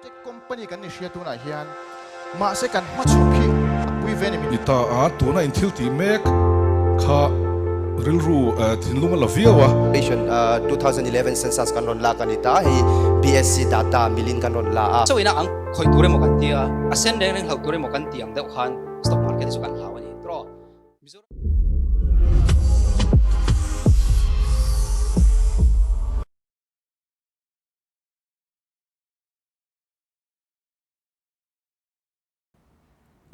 Tech company kan ni hria tunah hian mahse kan hmachhawp hi a pui ve ni min. Ni ta a, tuna in thil tih mek kha rilru thinlung a la viau a. Patient 2011 census kan rawn lak a ni ta, hei BSc data milin kan rawn la a. Chaw ina ang khawih tur emaw kan tia, a sen reng reng hlauh tur emaw kan ti ang deuh khan stock market hi chu kan hlau a ni. Tiraw? Mizoram.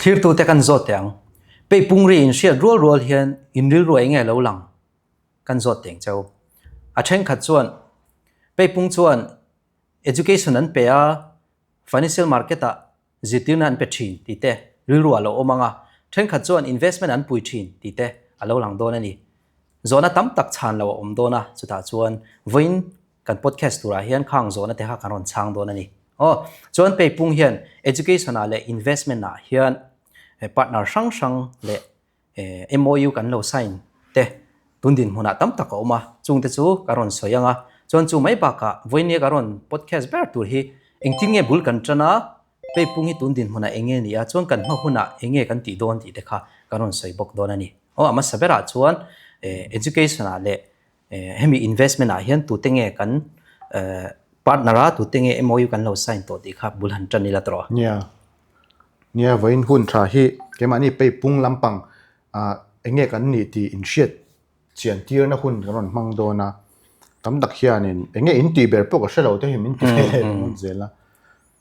Thirtute kan zawt teh ang. Peipung ri in hriat rual rual hian in rilru eng nge lo lang kan zawt teng cheu. A thenkhat chuan Peipung chuan education an pe a, financial market ah zirtirna an pe thin tih te rilru a lo awm ang a, thenkhat chuan investment an pui thin tih te a lo lang dawn a ni. Zawhna tam tak chhan lo a awm dawn a, chutah chuan vawiin kan podcast turah hian khang zawhna te kha kan rawn chhang dawn a ni. Aw, chuan Peipung hian education ah leh investment ah hian partner hrang hrang leh MOU kan lo sign te tun dinhmunah tam tak a awm a, chungte chu ka rawn sawi ang a, chuan chu mai bakah vawinia ka rawn podcast ber tur hi engtin nge bul kan tan a, Peipung hi tun dinhmunah eng nge ni a, chuan kan hma hunah eng nge kan tih dawn tih te kha ka rawn sawi bawk dawn a ni. Aw, a hmasa berah chuan education ah leh hemi investment ah hian tute nge kan partner a, tute nge MOU kan lo sign tawh tih kha bul han tan ila tawh a. Nia, Nia, vawiin hun tha hi keimahni peipung lampang ah eng nge kan nih tih inhriat chian tirna hun kan rawn hmang dawn a, tam tak hianin eng nge in tih ber pawh ka hre lo te hi min ti ve leh ringawt zel a.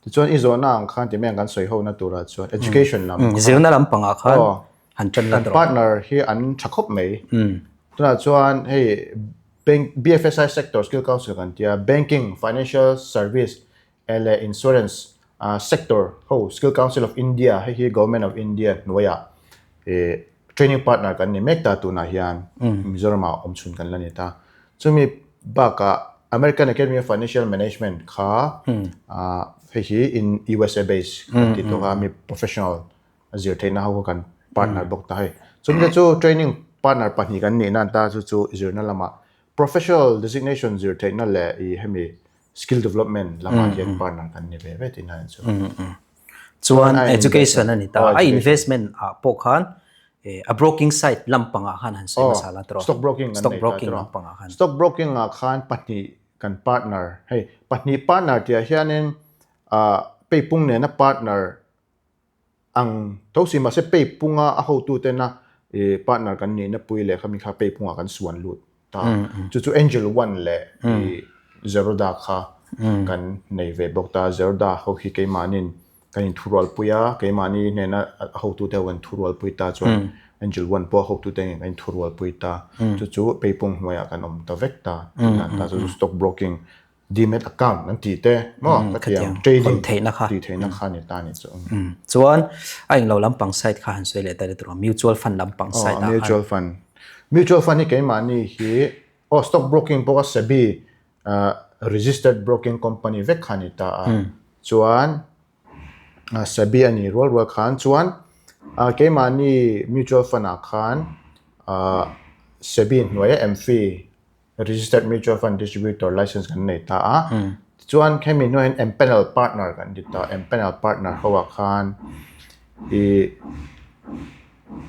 Tichuan i zawhna ang khan ti mai ang kan sawi hona turah chuan education lam kha Zirna lampangah khan han tan la kan partner hi an tha khawp mai. Tunah chuan hei bank BFSI sector skill council kan tia banking, financial service leh insurance sector ho Skill Council of India hei hi Government of India hnuaiah training partner kan ni mek ta tunah hian Mizoram ah awm chhun kan la ni ta. Chumi bakah American Academy of Financial Management kha hei hi in USA base kan ti tawk a mi professional zir theihna ho kha kan partner bawk ta hei. Chumi te chu training partner pahnih kan nih nan ta chu chu zirna lamah professional designation zir theihna leh i hemi skill development lamah hian partner kan ni ve ve tih na chu. Chuan education a ni ta. A investment ah pawh khan a broking side lampangah khan han sawi hmasa la tawh. Stock broking kan Stock broking lampangah khan. Stock broking ah khan pahnih kan partner. Hei pahnih partner tih ah hianin peipung nena partner ang tho si mahse peipunga a hotutena ih partner kan nihna pui leh khami kha peipungah kan suan lut ta chu chu Angel One leh ih Zerodha kha kan nei ve bawk ta Zerodha ho hi keimahnin kan inthurualpui a keimahni hnena a hotute ho kan inthurualpui ta chuan Angel One pawh a hotute nen kan inthurualpui ta chu chu peipung hnuaiah kan awm ta vek ta tunah ta chu stock broking Demat account an tih te maw ka ti ang trading tih theihna kha ni ta ni chu. Chuan a englo lampang side kha han sawi leh ta le tur mutual fund lampang side ah khan. Mutual fund. Mutual fund hi keimahni hi aw stock broking pawh a SEBI registered broking company vek kha ni ta a. Chuan SEBI a nih rual rual khan chuan keimahni mutual fund ah khan SEBI hnuaia AMFI Registered Mutual Fund Distributor License kan nei ta a. Tichuan khemi hnuaiah hian Empanel Partner kan ti ta. Empanel Partner ho ah khan ih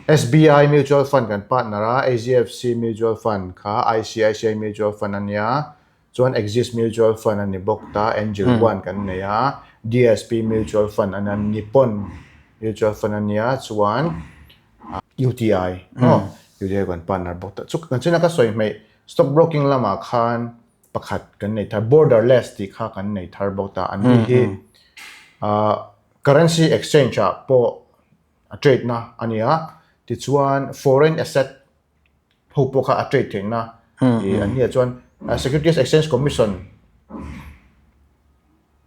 SBI Mutual Fund kan partner a, HDFC Mutual Fund kha ICICI Mutual Fund a nia, chuan Axis Mutual Fund a ni bawk ta, Angel One kan nei a, DSP Mutual Fund a nia, Nippon Mutual Fund a nia, chuan UTI maw UTI kan partner bawk ta chu kan china ka sawi hmeih stock broking lamah khan pakhat kan nei thar borderless tih kha kan nei thar bawk ta an ni hi ah currency exchange ah pawh a trade na a ni a tichuan foreign asset ho pawh kha a trade theih na ih an nia chuan securities exchange commission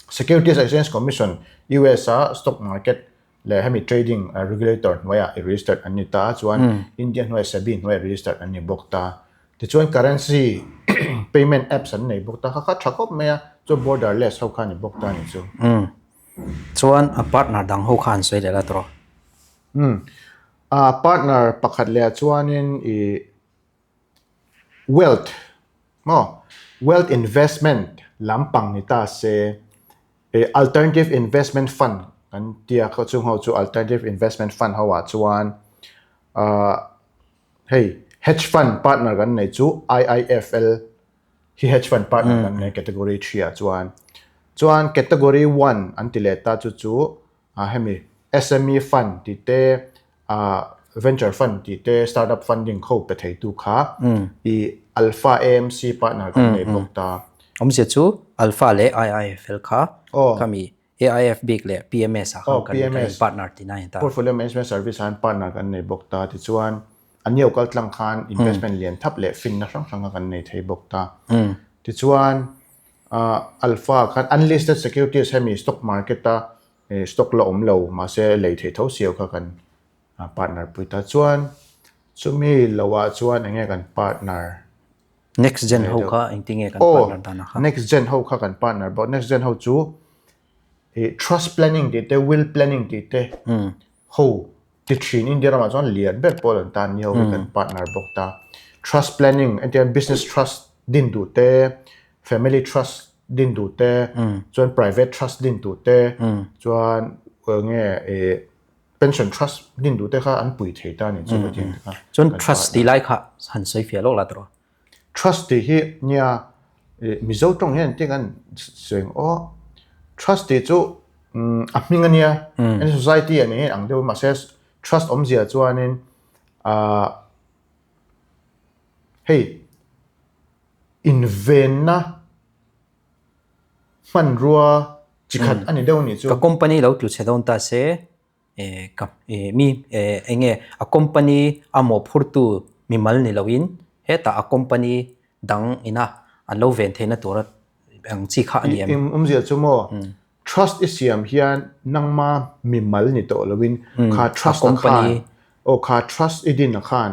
securities exchange commission US a stock market leh hemi trading regulator hnuaiah i registered an ni ta a chuan India hnuaiah SEBI hnuaiah registered an ni bawk ta. Tichuan currency payment apps an nei bawk ta kha kha tha khawp mai a chu borderless ho kha a ni bawk ta a ni chu. Chuan a partner dang ho kha an sawi leh la tawh. A partner pakhat leh ah chuanin i wealth maw wealth investment lampang ni ta se. Alternative Investment Fund kan tia kha chung ho chu Alternative Investment Fund ho ah chuan hei Hedge Fund partner kan nei chu IIFL hi Hedge Fund partner kan nei category 3 ah chuan. Chuan category 1 an ti leh ta chu chu hemi SME Fund tih te Venture Fund tih te Startup Funding ho pe thei tu kha i Alpha AMC partner kan nei bawk ta. Awmzia chu Alpha leh IIFL kha khami AIF bik leh PMS ah khan kan in partner tih na a ni ta. Portfolio Management Service ah khan partner kan nei bawk ta. Tichuan a nio kal tlang khan investment lian thap leh finna hrang hrang kha kan nei thei bawk ta. Tichuan Alpha khan unlisted securities hemi stock market a stock la awm lo mahse lei theih tho siau kha kan partner pui ta. Chuan chumi lo ah chuan eng nge kan partner? Next gen ho kha engtin nge kan partner dan a kha? Next gen ho kha kan partner bawk. Next gen ho chu trust planning tih te will planning tih te ho ti thin India ramah chuan lian ber pawh an tan ni ho hi kan partner bawk ta. Trust planning engtin business trust din duh te family trust din duh te chuan private trust din duh te chuan eng nge ih pension trust din duh te kha an pui thei ta a ni chu ka ti ang te kha. Chuan trust tih lai kha han sawi fiah lawk la tawh. Trust tih hi nia Mizo tawng hian engtin an sawi ang aw trust tih chu a hming a nia society a nih ang deuh mahse trust awmzia chuanin ah hei invenna hmanrua chi khat a ni deuh a nih chu. Ka company lo tlu chhe dawn ta se ka mi eng nge a company a mawhphurtu mimal ni loin hetah a company dang ina an lo ven theihna tura ang chi kha a ni em? Awmzia chu maw trust i siam hian nangma mimal ni tawh loin kha trust a khan aw kha trust i din a khan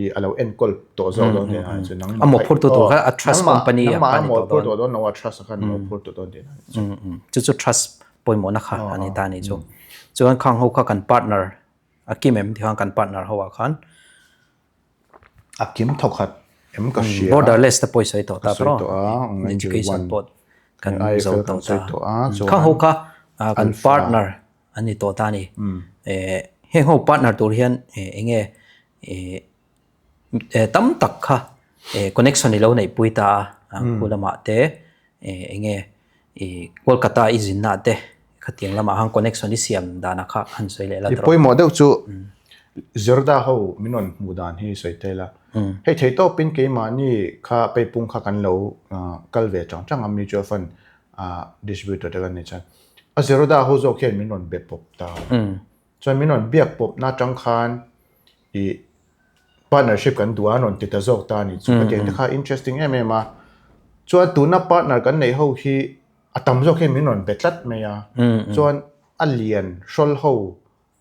i a lo enkawl tawh zawk dawn tih a ni chu nangmah a mawhphurtu tur kha a trust company a kha ni tawh dawn tawh dawn lo a trust a khan mawhphur tawh dawn tih a ni chu chu chu trust pawimawhna kha a ni ta a ni chu chuan khang ho kha kan partner a kim em tikhan kan partner ho ah khan a kim thawkhat em ka hria borderless te pawh i sawi tawh ta tawh education pawh kan zo tawh ta khang ho kha kan partner an ni tawh ta a ni heng ho partner tur hian eng nge tam tak kha connection i lo neih pui ta a khu lamah te eng nge Kolkata i zinna te khatiang lamah khan connection i siam danah kha han sawi leh la tawh. I pawimawh deuh chu Zirda ho min rawn hmuh dan hi sawi tel a. Hei thei tawpin keimahni kha peipung kha kan lo kal ve chang chang a mutual fund distributor te kan ni chuan a Zirda ho zawk hian min rawn be pawp ta. Chuan min rawn biak pawpna atang khan ih partnership kan duh a an rawn ti ta zawk ta a ni. Chu ka tih ang te kha interesting em em a. Chuan tuna partner kan neih ho hi a tam zawk hian min rawn be tlat mai a. Chuan a lian hrawl ho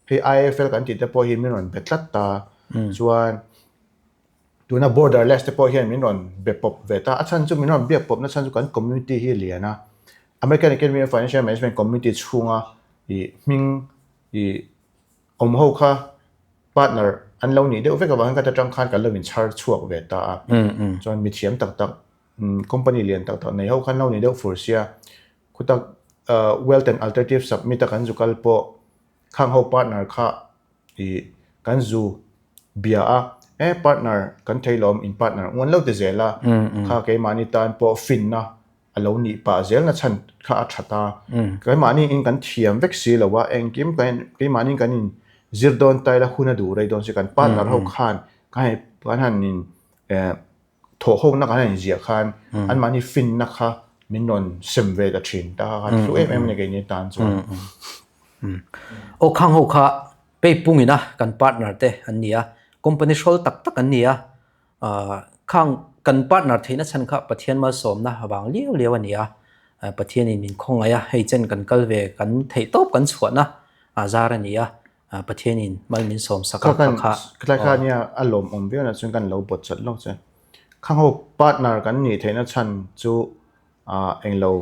hei IFL kan tih te pawh hi min rawn be tlat ta. Chuan tuna borderless te pawh hian min rawn be pawp ve ta. A chhan chu min rawn biak pawpna chhan chu kan community hi a lian a. American Academy of Financial Management community chhunga ih hming ih awm ho kha partner an lo nih deuh vek avangin ka ta tang khan kan lo inchhar chhuak ve ta a. Chuan mithiam tak tak company lian tak tak nei ho khan lo ni deuh fur sia. Khutak Wealth and Alternative Submit a kan zu kal pawh khang ho partner kha ih kan zu bia a, e partner kan thei lawm in partner ngun lo ti zel a. Kha keimahni tan pawh finna a lo nih pah zel na chhan kha a that a, keimahni in kan thiam vek si lo a, engkim keimahni kan in zir dawn ta ila hun a duh rei dawn si, kan partner ho khan kan han in thawh ho na kan han in ziah khan anmahni finna kha min rawn sem ve ta thin ta kha khan hlu em em a ni keini tan chuan. Aw khang ho kha peipung ina kan partner te an ni a, company hrawl tak tak an ni a, Khang kan partner theihna chhan kha Pathian malsawmna vang liau liau a ni a, Pathianin min khawngaih a, hei chen kan kal ve kan theih tawp kan chhuahna a zar a ni a, Pathianin mal min sawm sak a, kha kha. Kha kha nia a lawmawm viau na chuan kan lo bawt chat lawk che. Khang ho partner kan nih theihna chhan chu englo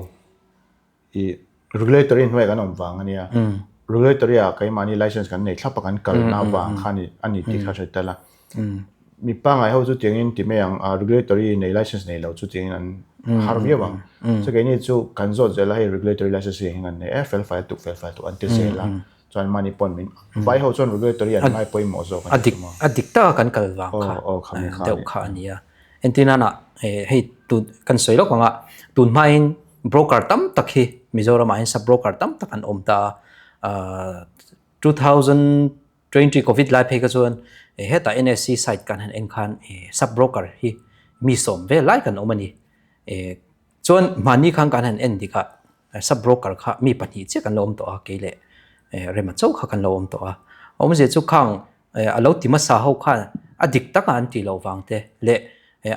I regulatory hnuai kan awm vang a nia. Regulatory ah keimahni license kan nei thlap a kan kalna vang kha a ni tih kha hre tel a. Mi pangngai ho chu tiangin ti mai ang a regulatory nei license nei lo chu tiangin an har viau ang. Chu keini chu kan zawt zel a hei regulatory licensing hi kan nei e fel fai tuk fel fai tuk an ti zel a chuan mahni pawn min vai ho chuan regulatory an ngai pawimawh zawk a dik a dik taka kan kal vang kha deuh kha a ni a entirnana hei tun kan sawi lawk ang a tun hmain broker tam tak hi Mizoramah hian sub broker tam tak an awm ta a 2020 covid lai phei kha chuan hetah NSC site kan han en khan sub broker hi mi sawm vel lai kan awm a ni. Chuan mahni khan kan han en dik a sub broker kha mi pahnih chiah kan lo awm tawh a kei leh Rema chauh kha kan lo awm tawh a. Awmzia chu khang a lo ti hmasa ho khan a dik taka an tih loh vang te leh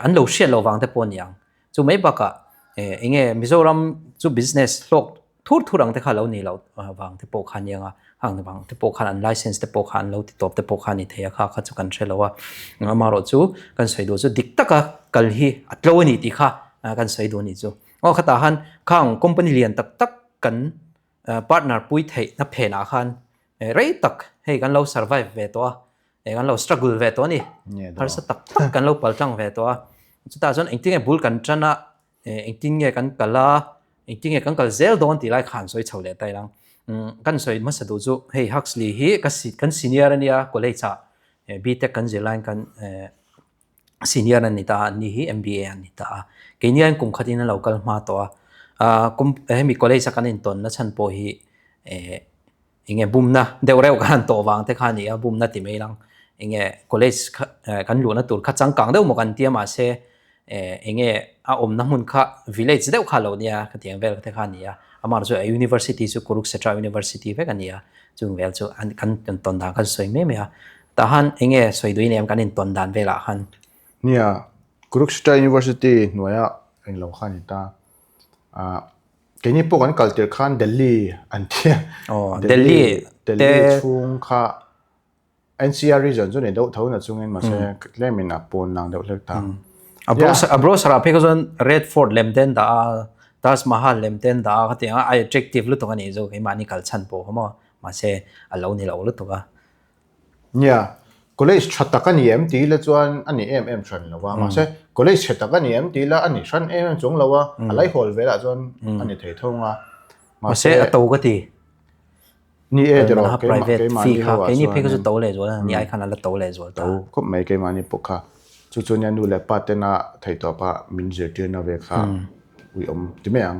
an lo hriat loh vang te pawh a ni ang. Chu mai bakah eng nge Mizoram chu business hlawk thur thur ang te kha lo ni loh vang te pawh kha a ni ang a, hang vang te pawh khan an license te pawh kha an lo ti tawp te pawh kha a ni thei a kha kha chu kan hre lo a. Amaherawh chu kan sawi duh chu dik taka kal hi a tlo a ni tih kha kan sawi duh a nih chu. Aw khatah khan khang company lian tak tak kan partner pui theihna phenah khan rei tak hei kan lo survive ve tawh a, kan lo struggle ve tawh a ni. Harsa tak tak kan lo pal tlang ve tawh a. Chutah chuan engtin nge bul kan tan a, engtin nge kan kal a, engtin nge kan kal zel dawn tih lai kha an sawi chho leh ta ilang. Kan sawi hmasa duh chu hei Huxley hi ka kan senior a nia college ah BTech kan zir laiin kan senior a ni ta a, ani hi MBA a ni ta a. Keini hian kum khatin a lo kal hma tawh a, hemi college a kan intawnna chhan pawh hi eng nge bumna deuh reuh kan han tawh vang te kha a ni a, bumna ti mai lang. Eng nge college kha kan luhna tur kha changkang deuh maw kan ti a mahse eng nge a awmna hmun kha village deuh kha a lo nia khatiang vel te kha a ni a. Amah chu a university chu Kurukshetra University vek a ni a, chung vel chu kan intawn dan kan sawi mai mai a. Tah khan eng nge sawi duh in em kan intawn dan velah khan? Nia, Kurukshetra University hnuaia englo kha a ni ta. Keini pawh kan kal tirh khan Delhi an ti a. Aw, Delhi te. Delhi chhung kha NCR region chu ni deuh tho na chungin mahse tlemin a pawn lang deuh hlek ta. A brochure a brochure ah phei kha chuan Red Fort lem te an dah a, Taj Mahal lem te an dah a khatiang a, a attractive lutuk a nih chu keimahni kal chhan pawh kha maw mahse a lo ni lo lutuk a. Nia, college tha tak a ni em tih ila chuan a ni em em hran lo a, mahse college chhe tak a ni em tih ila a ni hran em em chung lo a, a laihawl velah chuan a ni thei thung a. Mahse a to ka ti. Ni e tiraw, private fee kha keini phei kha chu to leh zual a, ni ai khan a la to leh zual ta. To khawp mai keimahni pawh kha, chu chu nia nu leh pa tena theihtawpa min zirtirna ve kha uiawm ti mai ang.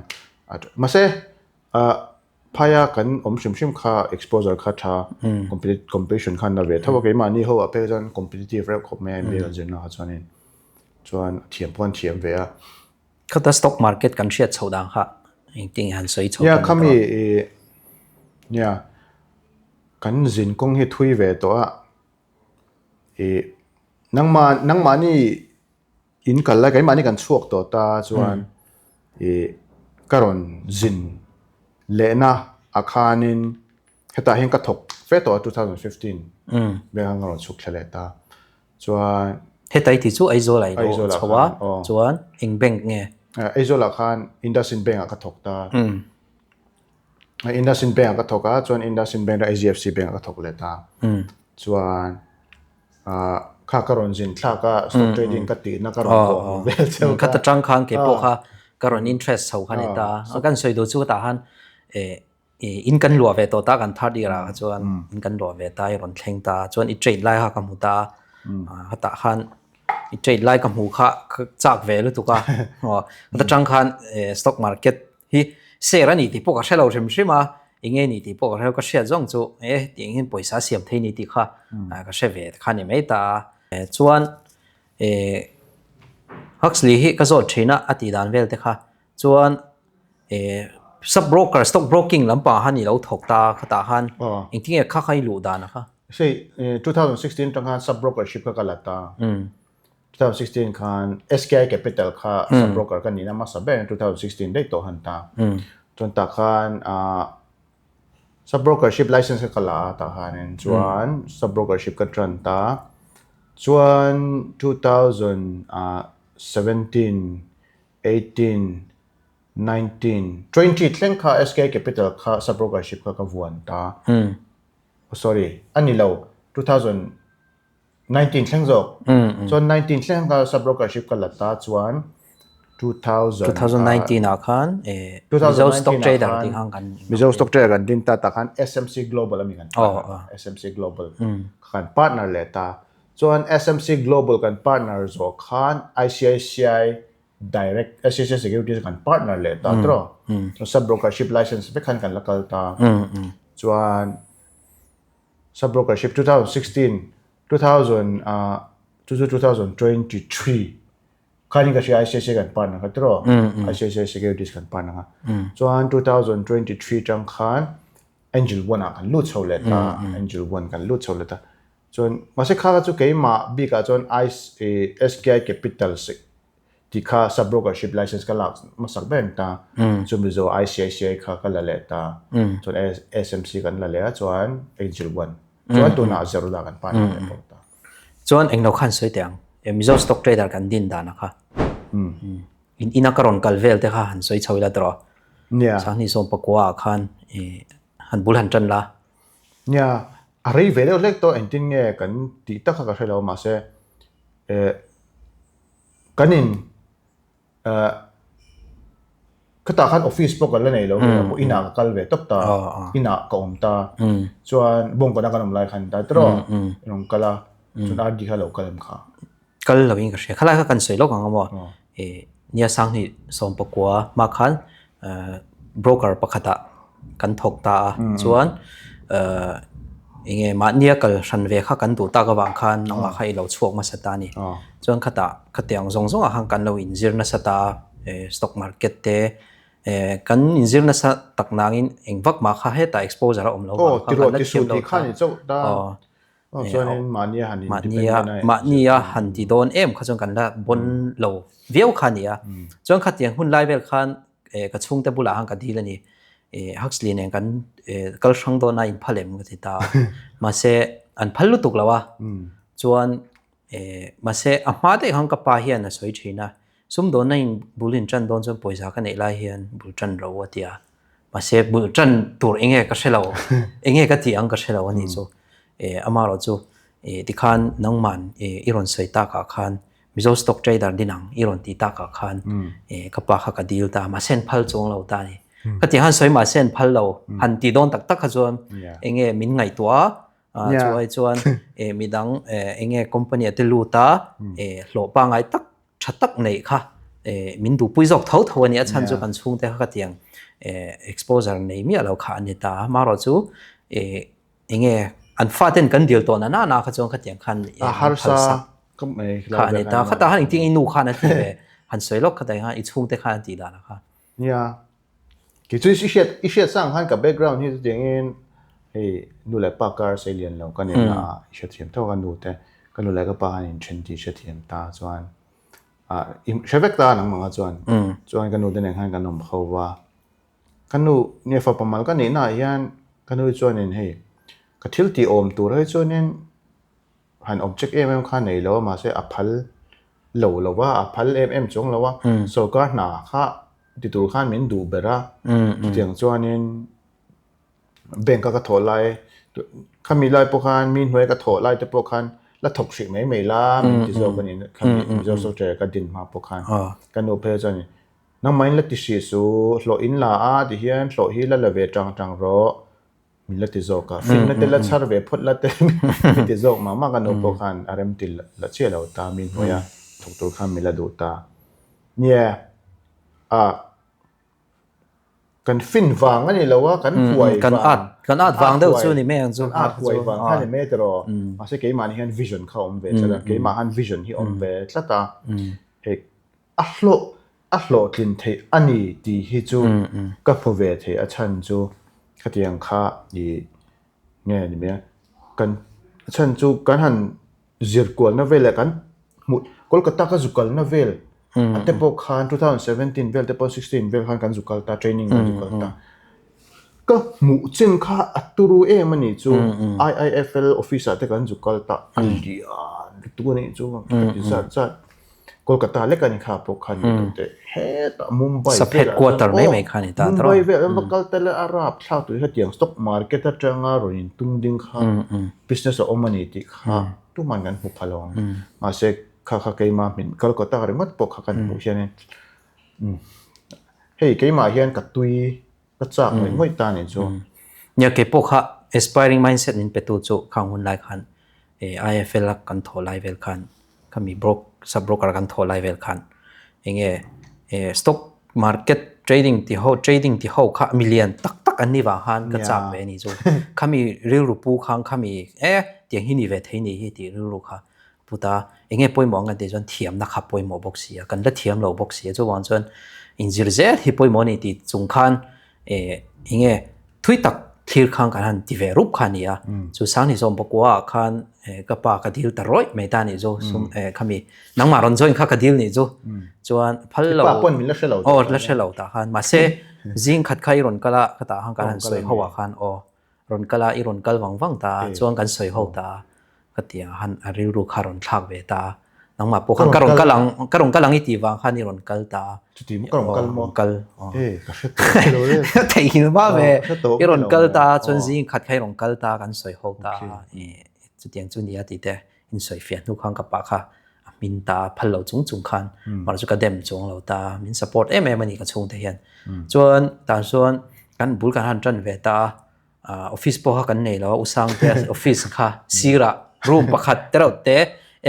Mahse Phaia kan awm hrim hrim kha exposure kha tha competition khan la ve tho a keimahni ho ah phei chuan competitive reuh khawp mai a MBA kan zirna kha chuanin chuan a thiam pawh an thiam ve a. Khata stock market kan hriat chhoh dan kha engtin nge han sawi chho Nia khami ih nia kan zin kawng hi thui ve tawh a ih nangmah nangmahni In kal lai keimahni kan chhuak tawh ta chuan ih ka rawn zin lehna ah khanin hetah hian ka thawk fe tawh a 2015 vel khan ka rawn chhuk thla leh ta chuan Heta i tih chu Aizawl ah i lo chho a chuan eng bank nge? Aizawl ah khan IndusInd Bank ah ka thawk ta IndusInd Bank ah ka thawk a chuan IndusInd Bank atang HDFC Bank ah ka thawk leh ta chuan Ah kha ka rawn zin thlak a stock trading ka tihna ka rawn kawh hmu vel cheu kha. Khata tang khan kei pawh kha ka rawn interest chho kha ni ta a. Kan sawi duh chu tah khan eh in kan luah ve tawh ta kan third year ah kha chuan in kan luah ve ta i rawn thleng ta chuan i trade lai kha ka hmu ta a khatah khan i trade lai ka hmu kha ka chak ve lutuk a khata tang khan stock market hi share a ni tih pawh ka hre lo hrim hrim a, eng nge ni tih pawh ka hre lo, ka hriat zawng chu e tih engin pawisa a siam thei ni tih kha ka hre ve kha ni mai ta a. Chuan e Huxley hi ka zawt thin a, a tih dan vel te kha chuan e sub broker stock broking lampang ah khan i lo thawk ta khatah khan engtin nge kha kha i luh dan a kha? Hei 2016 atang khan sub brokership kha ka la ta. 2016 khan SKI Capital kha sub broker ka nihna hmasa ber 2016 daih tawh han ta. Chuan tah khan sub brokership license kha ka la a tah khanin chuan sub brokership ka tan ta. Chuan 2017, 18, 19, 20 thleng kha SKI Capital kha sub brokership kha ka vuan ta. Sorry, a ni lo 2000. 19 thleng zawk. Chuan 19 thleng kha sub brokership ka la ta chuan 2000 2019 ah khan Mizo Stock Trader tih khan kan Mizo Stock Trader kan din ta tah khan SMC Global ami kan partner SMC Global kha kan partner leh ta. Chuan SMC Global kan partner zawh khan ICICI Direct ICICI Securities kan partner leh ta tawh. Chuan sub brokership license vek khan kan la kal ta. Chuan sub brokership 2016 2000 chu chu 2023 Khanin ka hria ICICI kan partner kha tiraw? ICICI Securities kan partner kha. Chuan 2023 tang khan Angel One ah kan lut chho leh ta, Angel One kan lut chho leh ta. Chuan mahse kha kha chu keimah bikah chuan SKI Capital tih kha sub brokership license ka lak hmasak ber ta. Chumi zawh ICICI kha ka la leh ta. Chuan SMC kan la leh a chuan Angel One. Chuan tunah Zerodha kan partner leh bawk ta. Chuan englo khan sawi teh ang, Mizo stock trader kan din dan a kha. In ina ka rawn kal vel te kha han sawi chho ila tawh. Nia. Sanghnih sawm pakua ah khan han bul han tan la. Nia, a rei ve deuh hlek tawh engtin nge kan tih tak kha ka hre lo mahse kan in Khatah khan office pawh ka la nei lo nia pawh inah ka kal ve tawp ta inah ka awm ta chuan bawngkawn a kan awm lai khan ta tawh in rawn kal a chuan RD kha lo kal em kha kal lo in ka hria khalai kha kan sawi lawk ang a maw nia Sanghnih sawmpakua hma khan broker pakhatah kan thawk ta a chuan eng nge mahnia kal hran ve kha kan duh tak avang khan nangmah kha i lo chhuak hmasa ta a ni chuan khatah khatiang zawng zawngah khan kan lo inzir nasa ta a stock market te kan inzir nasa tak nangin eng vak mah kha hetah exposure a awm lo vang khan kan la thiam lo ta mahnia mahnia han ti dawn em kha chuan kan la bawn lo viau kha a ni a chuan khatiang hun lai vel khan ka chhungte bulah khan ka dil a ni Huxley nen kan kal hrang dawn a inphal em ka ti ta a mahse an phal lutuk lo a chuan mahse a hma daih khan ka pa hian a sawi thin a sumdawnna in bul in tan dawn chuan pawisa ka neih lai hian bul tan ro a ti a mahse bul tan tur eng nge ka hre lo eng nge ka tih ang ka hre lo a nih chu amaherawh chu tikhan nangman i rawn sawi takah khan Mizo stock trader din ang i rawn tih takah khan ka pa kha ka dil ta mahse an phal chuang lo ta a ni. Ka tih han sawi mahse an phal lo han tih dawn tak tak kha chuan eng nge min ngaihtuah a chu ai chuan midang eng nge company a te lut a hlawh pangngai tak tha tak neih kha min duhpui zawk tho tho a ni a chhan chu kan chhungte kha ka tiang exposure nei miah lo kha a ni ta a marawh chu eng nge an faten kan dil tawh na na na kha chuan khatiang khan a harsa kha a ni ta khatah khan engtin i nu khan a ti ve han sawi lawk khatah khan i chhungte khan a tih dan kha nia kei chu i hriat i hriat sang khan ka background hi chutiangin hei nu leh pa kar sei lian lo ka nih na ah i hrethiam tho ka nu te ka nu leh ka pa khan inthen tih i hrethiam ta chuan ah i hre vek ta nangmah kha chuan chuan ka nu te nen khan kan awm ho va Ka nu nge fapa mal ka nih naah hian ka nu chuanin hei ka thil tih awm tur hi chuanin han object em em kha nei lo a mahse a phal lo lo va a phal em em chuang lo a sawrkar hna kha ti tur khan min duh ber a chutiang chuanin bank a ka thawh lai khami lai pawh khan mi hnuai ka thawh lai te pawh khan la thawk hrih mai mai la min ti zawk a ni khami Mizo software ka din hma pawh khan ka nu phei chuan Nangmah in la ti hrih su, hlawh in la a ti hian hlawh hi la la ve tang tang rawh min la ti zawk a, finna te la chhar ve phawt la te min ti zawk mah mah ka nu pawh khan a rem ti la chiah lo ta mi hnuai a thawk tur khan min la duh ta. Nia a kan fin vang a ni lo a, kan huai vang kan at vang deuh chu ni mai ang chu kan at huai vang kha ni mai tiraw mahse keimah ni hian vision kha a awm ve tlat a, keimah han vision hi a awm ve tlat a hei A hlawh a hlawhtlin theih a ni tih hi chu ka hmu ve thei a chhan chu khatiang kha i nge ni mai a kan a chhan chu kan han zir kualna vel leh kan hmuh Kolkata ka zu kalna vel a te pawh khan 2017 vel te pawh 16 vel khan kan zu kal ta training kan zu kal ta ka hmuh chin kha a turu em a nih chu IIFL office ah te kan zu kal ta a lian lutuk a nih chu ka ti zat zat. Kolkata lek a ni kha pawh khan ni tawh teh hetah Mumbai Sub headquarter mai mai kha ni ta tawh. Mumbai vel an va kal tel a a rap thlak tur hetiang stock market atanga rawn in tung ding kha business a awm a ni tih kha tuman kan hmu pha lo ang. Mahse kha kha keima hmin Kolkata ringawt pawh kha kan hmuh hianin. Hei keimah hian ka tui ka chak ngawih ngawih ta nih chu. Nia keipawh kha aspiring mindset min petu chu khang hun lai khan IFL a kan thawh lai vel khan khami brok sub broker kan thawh lai vel khan enge stock market trading ti ho trading ti ho kha milian tak tak an ni vang khan ka chak ve a nih chu. Khami rilru pu khang khami e tiang hi ni ve thei nih hi tih rilru kha Puta, enge pawimawh ang kan tih chuan thiamna kha pawimawh bawk si a, kan la thiam lo bawk si a, chuvang chuan inzir zel hi pawimawh a ni tih chung khan eh enge thui tak thlir khan kan han ti ve rup kha a ni a, chu Sangni zawm pakua ah khan eh ka pa ka dil ta rawih mai ta a nih chu sum eh khami nangmah rawn join kha ka dil nih chu chuan phal lo Pa pawn min la hre lo aw la hre lo tah khan mahse zing khat kha i rawn kal a ka tah khan kan han sawi ho ah khan aw Rawn kal a, i rawn kal vang vang ta a, chuan kan sawi ho ta a, ka ti ang han a rilru kha rawn thlak ve ta a, nangmah pawh khan ka rawn kal ang, ka rawn kal ang i tih vang khan i rawn kal ta a. Chuti maw ka rawn kal maw? Rawn kal. E, ka hre tawh lo e. Theihnghilh hma ve. I rawn kal ta a, chuan zing khat kha i rawn kal ta a, kan sawi ho ta a, chutiang chu nia tih te insawi fiah hnu khan ka pah kha a hmin ta a, phal lo chung chung khan mahse chu ka dem chuang lo ta a, min support em em a ni ka chhungte hian. Chuan tah chuan kan bul kan han tan ve ta a, office pawh kha kan nei lo a, U Sangtea office kha sirah room pakhat te reuh te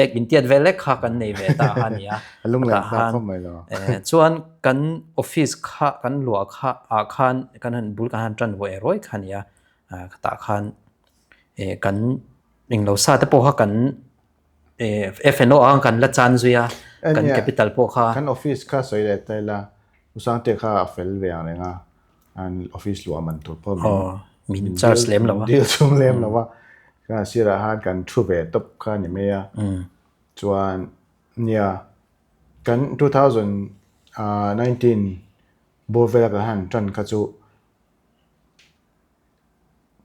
ek intiat vel lek kha kan nei ve ta a ni a. A lunglen thlak khawp mai lo. Chuan kan office kha kan luah kha ah khan kan han bul kan han tan ve ruai kha a ni a, tah khan kan englo sa te pawh kha kan F&O ang kan la chan zui a, kan capital pawh kha. Kan office kha sawi leh ta ila, U Sangte kha a fel ve ang reng a, an office luah man tur pawh min min charge lem lo a. Deal chung lem lo a, kha sirah khan kan thu ve tawp kha ni mai a, chuan nia kan 2019 bawr vela kan han tan kha chu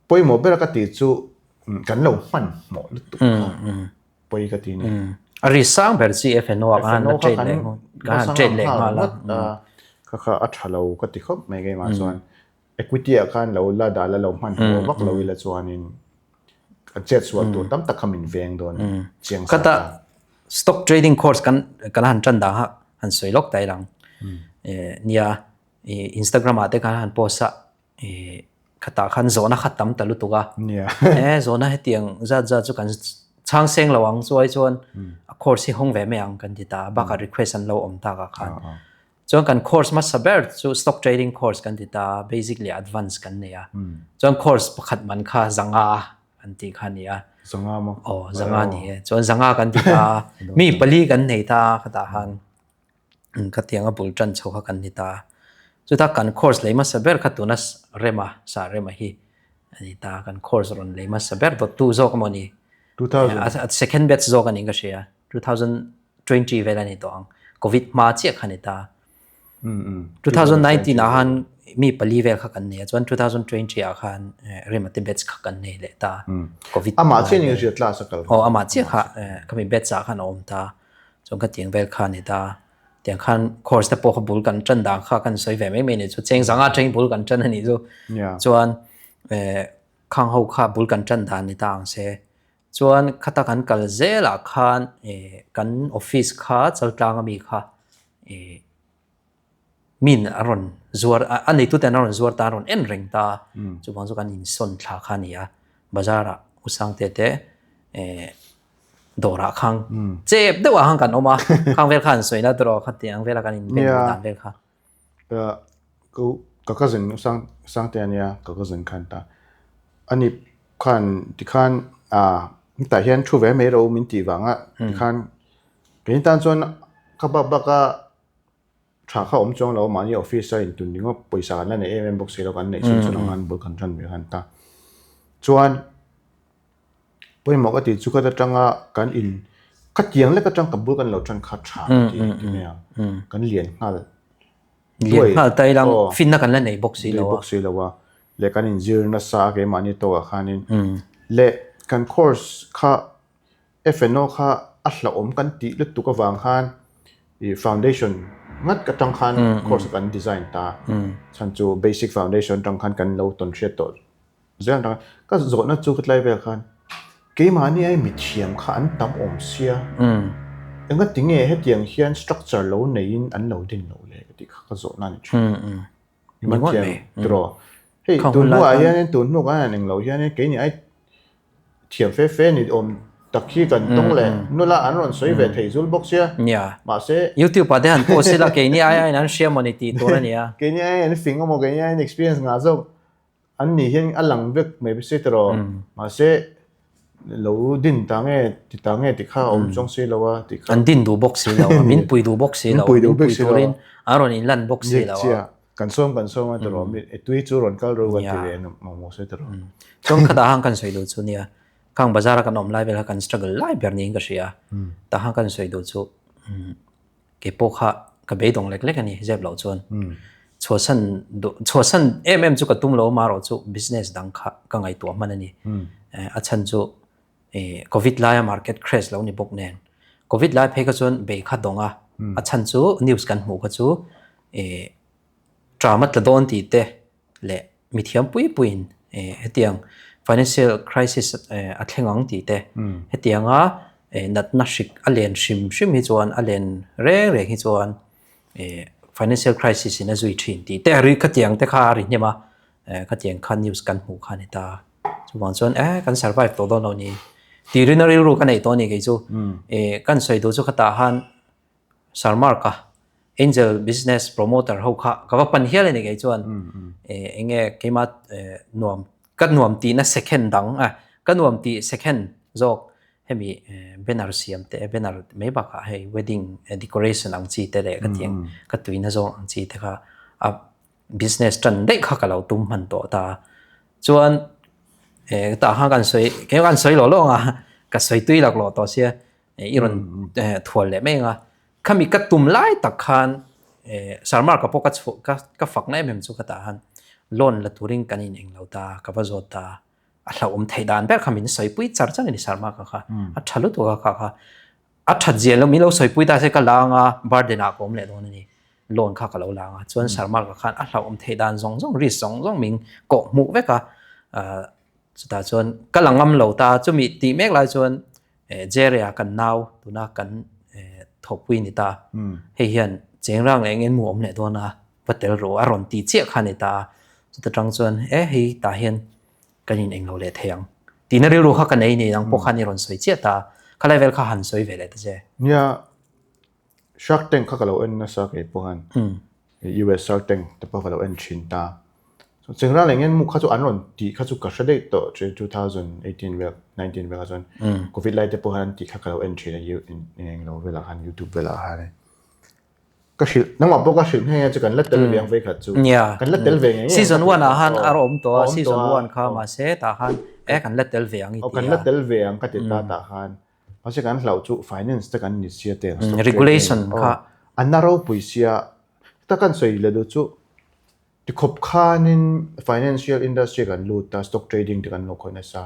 Pawimawh ber a ka tih chu kan lo hman hmawh lutuk kha pawi ka ti a ni. A ri sang ber chi FNO ah khan a trade leh khan han trade leh nghal a. Kha kha a tha lo ka ti khawp mai keimah chuan equity ah khan lo la dah la lo hman hmawh vak lo ila chuanin kan chet sual tur tam tak kha min veng dawn chiang sa ta. Stock trading course kan kan han tan dah kha han sawi lawk ta ilang nia Instagram ah te khan han post a Khatah khan zawhna kha tam ta lutuk a. E zawhna hetiang zat zat chu kan chhang seng lo ang chuai chuan a course hi hawng ve mai ang kan ti ta a bakah request an lo awm takah khan. Chuan kan course hmasa ber chu stock trading course kan ti ta a, basic leh advance kan nei a. Chuan course pakhat man kha zanga an tih kha a ni a. Zanga maw? Aw zanga ni e. Chuan zanga kan ti ta a, mi pali kan nei ta a khatah khan. Ka tianga bul tan chho kha kan ni ta a. Chuta kan course lei hmasa ber kha tuna Rema, Sir Rema hi a ni ta a. Kan course rawn lei hmasa ber dawttu zawk emaw ni? Second batch zawk a niin ka hria. 2020 vel a ni tawh ang. Covid hma chiah kha a ni ta a. 2019 ah khan mi pali vel kha kan nei a, chuan 2020 ah khan Rema te batch kha kan nei leh ta a. Covid Amah chiah ni ka hria class a kal. Aw amah chiah kha khami batch ah khan a awm ta a. Chuan ka tiang vel kha a ni ta. Tiang khan course te pawh kha bul kan tan dan kha kan sawi ve mai mai a ni chu. Cheng zanga atangin bul kan tan a nih chu. Chuan khang ho kha bul kan tan dan ni ta ang se. Chuan khata kan kal zelah khan kan office kha Chaltlang ami kha Min a rawn zuar a, a neitute an rawn zuar ta, a rawn en reng ta a, chuvang chu kan insawn thla kha a ni a, bazar ah U Sangte te dawr ah khang chep deuh ah khan kan awm a, khang vel kha an sawi na tawh kha tiang vel a kan inben duh dan vel kha. Ka cousin U Sangte a nia, ka cousin khan ta ani khan tikhan hetah hian thu ve mai rawh u min tih vang a tikhan keini tan chuan ka bak bak a Tha kha awm chuang lo, mahni office a intun ringawt pawisa kan la nei em em bawk si lo, kan neih chhun chhun ang khan bul kan tan ve khan ta. Chuan pawimawh ka tih chu ka atanga kan in ka tiang lek atang ka bul kan lo tan kha tha ka ti ti mai ang, kan lian nghal Lian nghal ta ilang finna kan la nei bawk si lo a. Nei bawk si lo a, leh kan inzir nasa a keimahni tawkah khanin leh kan course kha FNO kha a hlauhawm kan tih lutuk avang khan ih foundation ngat atang khan course kan design ta chhan chu basic foundation atang khan kan lo tawn hriat tawh zel atang ka zawhna chu ka tlai vel khan keimahni ai mithiam kha an tam awm sia. Engati nge hetiang hian structure lo neiin an lo din loh le ka tih kha ka zawhna a ni thin. I man thiam tiraw? Hei tun hnuah hianin tun hnu kan han englo hianin keini ai thiam fe fe ni awm tak hi kan tawng leh nula an rawn sawi ve thei zul bawk sia. Mahse. YouTube ah te han post ila keini ai aiin an hria maw ni tih tur a nia. Keini ai an fing emaw keini aiin experience ngah zawk An nih hian a lang vek mai bawk si tiraw? Mahse lo din ta nge ti ta nge ti kha a awm chuang si lo a ti kha. An din duh bawk si lo a, min pui duh bawk si lo a, min pui turin an rawn inlan bawk si lo a. Kan sawm kan sawm a tiraw, tui chu rawn kal ro kan ti ve mawh si tiraw. Chuan khatah khan kan sawi duh chu nia, khang bazar a kan awm lai vel kha kan struggle lai ber niin ka hria a, tah khan kan sawi duh chu Kei pawh kha ka beidawng lek lek a ni zep loh chuan chhuahsan duh chhuahsan em em chu ka tum lo amaherawh chu business dang kha ka ngaihtuah hman a ni. A chhan chu ih covid laia market crash lo ni bawk nen covid lai phei kha chuan bei kha dawng a, a chhan chu news kan hmuh kha chu ih tram a tla dawn tih te leh mithiam pui puiin hetiang financial crisis a thleng ang tih te, hetianga natna hrik a len hrim hrim hi chuan a len reng reng hi chuan financial crisis in a zui thin tih te a ri khatiang te kha a ri hnem a, khatiang kha news kan hmuh kha a ni ta. Chuvang chuan e kan survive tawh dawn lo ni tih rin a rilru ka neih tawh a ni kei chu. Kan sawi duh chu khatah khan Sir Mark-a Angel Business Promoter ho kha ka va pan hial a ni kei chuan eng nge keimah nuam ka nuam tihna second dang a ka nuam tih second zawk hemi banner siam te banner mai bakah hei wedding decoration ang chi te leh ka tih ang ka tuina zawng ang chi te kha a business tan daih kha ka lo tum hman tawh ta chuan tah khan kan sawi keimah kan sawi lawh lawh ang a ka sawi tui laklawh tawh sia i rawn thual leh mai ang a. Khami ka tum lai tak khan Sir Mark-a pawh ka chhuah ka ka fakna em em chu ka tah khan loan la turin kan in englo ta ka va zawt ta a hlauhawm theih dan ber kha min sawipui char char a ni Sir Mark-a kha a tha lutuk a kha kha a that ziah lo min lo sawipui ta se ka la anga burden ah ka awm leh dawn a ni loan kha ka lo la anga chuan Sir Mark-a khan a hlauhawm theih dan zawng zawng risk zawng zawng min kawh hmuh vek a chutah chuan ka la ngam lo ta chumi tih mek lai chuan Jerry-a kan nau tuna kan thawkpui ni ta. Hei hian chengrang leh engin mu awm leh dawn a, va tel rawh a rawn ti chiah kha ni ta a. Chuta tang chuan e hei tah hian kan in englo leh thei ang tihna rilru kha ka nei ni ang pawh khan i rawn sawi chiah ta a. Khalai vel kha han sawi ve leh ta che. Nia, Shark Tank kha ka lo en nasa kei pawh khan. US Shark Tank te pawh ka lo en thin ta. Chengrang leh ngen mu kha chu an rawn tih kha chu ka hre daih tawh 2018 vel 19 vel kha chuan Covid lai te pawh khan an tih kha ka lo en thin a englo velah khan YouTube velah khan ka hrilh nangmah pawh ka hrilh nghe nghe chu kan la tel ve ang vei khat chu kan la tel ve ngei ngei season 1 ah khan a awm tawh a season 1 kha mahse tah khan e kan la tel ve ang i ti a kan la tel ve ang ka ti ta tah khan mahse kan hlauh chu finance te kan ni sia te regulation kha a na ropui sia ta kan sawi leh duh chu Tikhawp khanin financial industry kan lut a, stock trading te kan lo khawih nasa.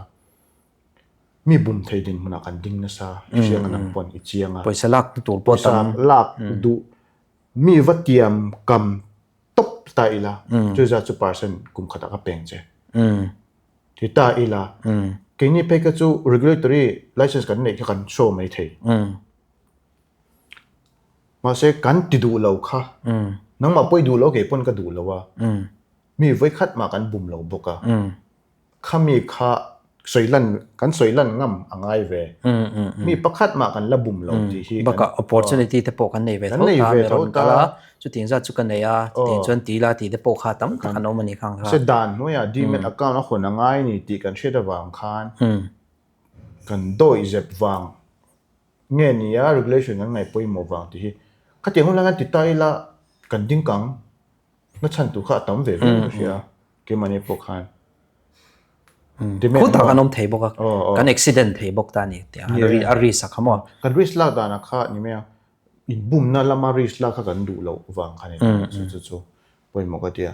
Mi bum thei dinhmunah kan ding nasa, i hriang a nang pawn i chiang a. Pawisa lak tu tur pawh tam. Pawisa lak duh mi va tiam kam tawp ta ila, chu zat chu percent kum khatah ka peng che. Ti ta ila, keini phei kha chu regulatory license kan neih kha kan show mai thei. Mahse kan ti duh lo kha nangmah pawh i duh lo kei pawn ka duh lo a, mi vawikhat mah kan bum lo bawk a, khami kha sawi lan kan sawi lan ngam a ngai ve, mi pakhat mah kan la bum lo tih hi bakah opportunity te pawh kan nei ve tho ta mi rawn kal a, chutiang zat chu ka nei a, chutiang chuan ti la tih te pawh kha tam tak an awm a ni khang kha. Se dan hnuaiah demat account a hawn a ngai ni tih kan hriat avang khan kan dawihzep vang Nge ni a regulation kan ngaih pawimawh vang tih hi khatiang hun lai khan ti ta ila kan ding kang na chhan tur kha a tam ve viau ka hria keimahni pawh khan. Khu tak an awm thei bawk a kan accident thei bawk ta ni tih a risk a kha maw. Kan risk lak danah kha ni mai a inbumna lama risk lak kha kan duh loh vang kha ni chu chu chu pawimawh ka tia.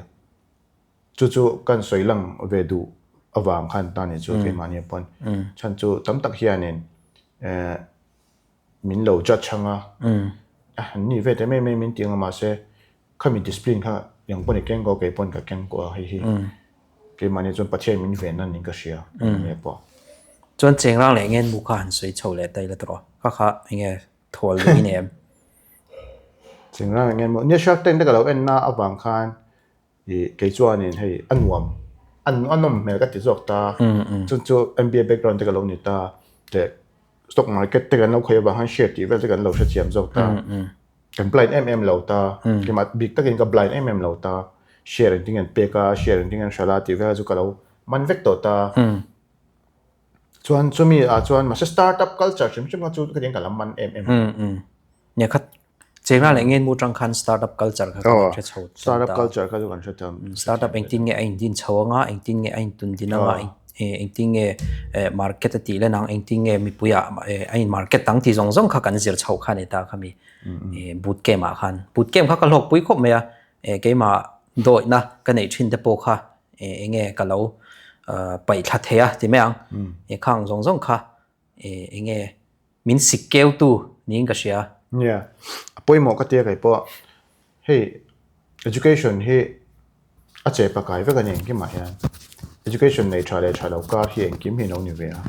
Chu chu kan sawi lang ve duh avang khan ta ni chu keimahni pawn chhan chu tam tak hianin min lo judge ang a, an ni ve te mai mai min ti ang a mahse khami discipline kha eng pawn i keng ko kei pawn ka keng ko a hei hi keimahni chuan Pathian min ven a niin ka hria enge pawh. Chuan chengrang leh ngen mu kha han sawi chho leh ta ila tawh kha kha enge. Thual duh i nem. Chengrang eng emaw nia Shark Tank te ka lo en na avang khan ih kei chuanin hei a nuam a nawm hmel ka ti zawk ta chu chu M_B_A background te ka lo ni ta leh stock market te kan lo khawih avang khan share tih vel te kan lo hrethiam zawk ta kan blind em em lo ta keimah bik takin ka blind em em lo ta share engtin an pek a share engtin an hralh a tih vel chu ka lo man vek tawh ta. Chuan chumi ah chuan mahse startup culture hrim hrim kha chu ka tin ka lam man em em. Um nia kha chengna leh ngen mu tang khan startup culture kha kan hre chho startup culture kha chu kan hre tham startup engtin nge a in din chho anga engtin nge a in tun din anga engtin nge market a tih len ang engtin nge mipui ah a in market ang tih zawng zawng kha kan zir chho kha a ni ta khami boot camp ah khan boot camp kha ka hlawk pui khawp mai a keimah dawihna ka neih thin te pawh kha eng nge ka lo paih thla thei a ti mai ang. Khang zawng zawng kha eng nge min sik keu tu niin ka hria. Nia, a pawimawh ka tia kei pawh hei education hi a che pakai vek a ni engkim ah hian education nei tha leh tha lo kar hi engkim hi a lo ni ve a.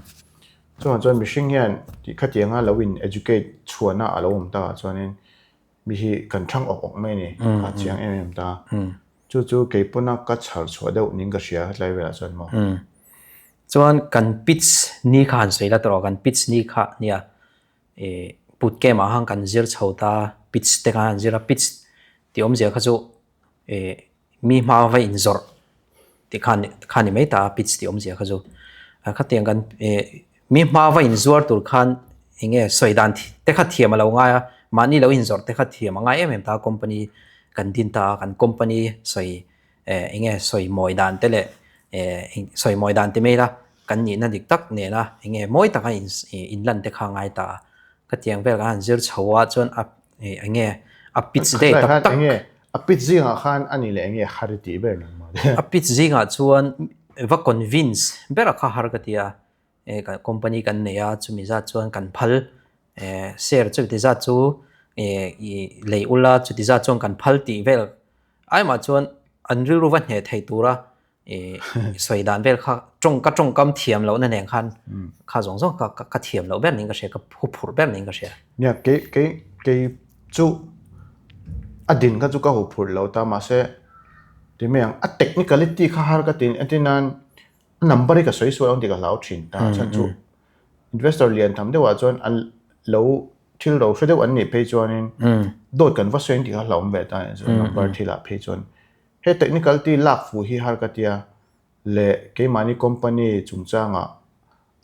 Chuvang chuan mihring hian tih khatianga lo in educate chhuahna a lo awm takah chuanin Mi hi kan thang awk awk mai a ni, a chiang em em ta. Chu chu kei pawna ka chhar chhuah deuh niin ka hria hetlai velah chuan maw. Chuan kan pitch ni kha han sawi la tawh kan pitch ni kha nia boot camp ah khan kan zir chho ta pitch te khan han zir a pitch tih awmzia kha chu Mi hma va inzawrh tih kha kha ni mai ta a pitch tih awmzia kha chu. Khatiang kan mi hma va inzuar tur khan eng nge sawi dan te kha thiam a lo ngai a, mahni lo inzawrh te kha thiam a ngai em em ta a company kan din ta a, kan company sawi eng nge sawi mawi dan te leh sawi mawi dan ti mai ila kan nihna dik tak nena eng nge mawi taka inlan te kha a ngai ta a. Khatiang vel kan han zir chho a chuan a eng nge a pitch day tak tak. A pitch zingah khan a ni leh eng nge har i tih ber nang mah le. A pitch zingah chuan va convince ber a kha har ka ti a, company kan nei a chumi zat chuan kan phal share chuti zat chu i lei ula chuti zat chuan kan phal tih vel ai mah chuan an rilru va hneh thei tura sawi dan vel kha tawng ka tawngkam thiam lohna nen khan kha zawng zawng ka ka thiam loh ber niin ka hria ka hu phurh ber niin ka hria. Nia kei kei kei chu a din kha chu ka hu phurh lo ta mahse ti mai ang a technicality kha har ka tin entir nan a number hi ka sawi sual ang tih ka hlau thin ta chhan chu investor lian tham deuhah chuan an lo thil ro hre deuh an nih phei chuanin dawt kan va sawi ang tih kha hlauhawm ve ta a ni chu number thilah phei chuan. He technical ti lak fuh hi har ka tia leh keimahni company chungchangah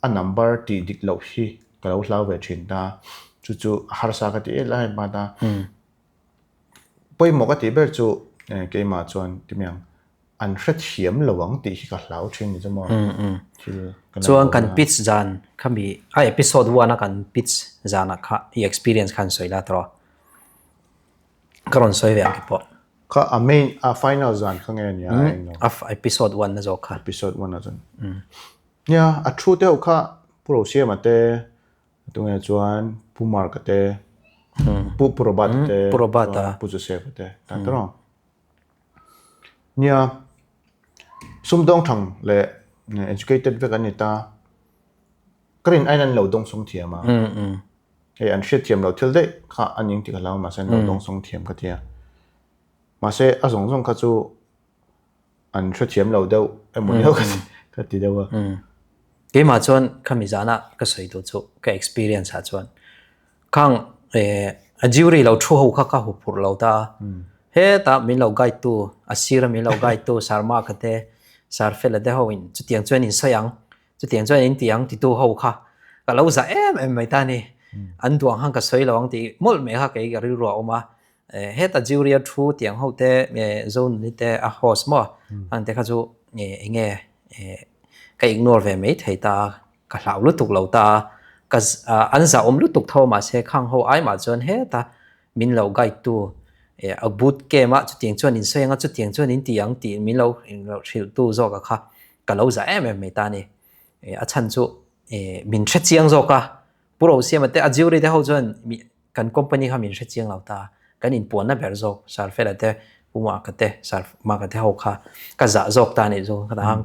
a number tih dik loh hi ka lo hlau ve thin ta, chu chu a harsa ka ti em em a. Pawimawh ka tih ber chu keimah chuan ti mai ang, an hrethiam lo ang tih hi ka hlau thin ni chu maw thil ka la Chuan kan pitch zan khami a episode one a kan pitch zanah kha i experience khan sawi la tawh a, ka rawn sawi ve ang ki pawh. Kha a main a final zan kha nge nia a englo. A episode 1 na zawk kha. Episode 1 a chuan. Nia a thu te ho kha Pu Rosiama te tunge chuan Pu Mark a te Pu Pu Robert a te Pu Robert a Pu Joseph a te tan te rawng. Nia sumdawng thang leh educated vek an ni ta. Ka rin aiin an lo dawngsawng thiam a. Hei an hriatthiam loh thil daih kha a ning tih ka hlau mahse an lo dawngsawng thiam ka tia. Mahse a zawng zawng kha chu an hrethiam lo deuh emaw deuh ka ti deuh a. Keimah chuan khami zana ka sawi duh chu ka experience ah chuan khang a jury lo thu ho kha ka hu phurh lo ta a. Hetah min lo guide tu a sir a min lo guide tu Sir Mark-a te Sir Fela te ho in chutiang chuan in sawi ang Chutiang chuan in ti ang titu ho kha ka lo za em em mai ta ni. An duang khan ka sawi lo ang tih mawlh mai kha kei ka rilru a awm a. Heta jury a thu tiang ho te Zonuni te a host maw ang te kha chu eng nge ka ignore ve mai thei ta a, ka hlau lutuk lo ta a. Ka an zah awm lutuk tho mahse khang ho ai mah chuan heta min lo guide tu a boot camp a chutiang chuan in sawi ang a chutiang chuan in ti ang tih min lo hrilh tu zawk a kha ka lo za em em mai ta a ni. A chhan chu min hre chiang zawk a, Pu Rosiama te a jury te ho chuan kan company kha min hre chiang lo ta, kan inpuanna ber zawk Sir Fela te, Pu Maka te, Sir Maka te ho kha ka zah zawk ta a nih chu. Ka ta ang,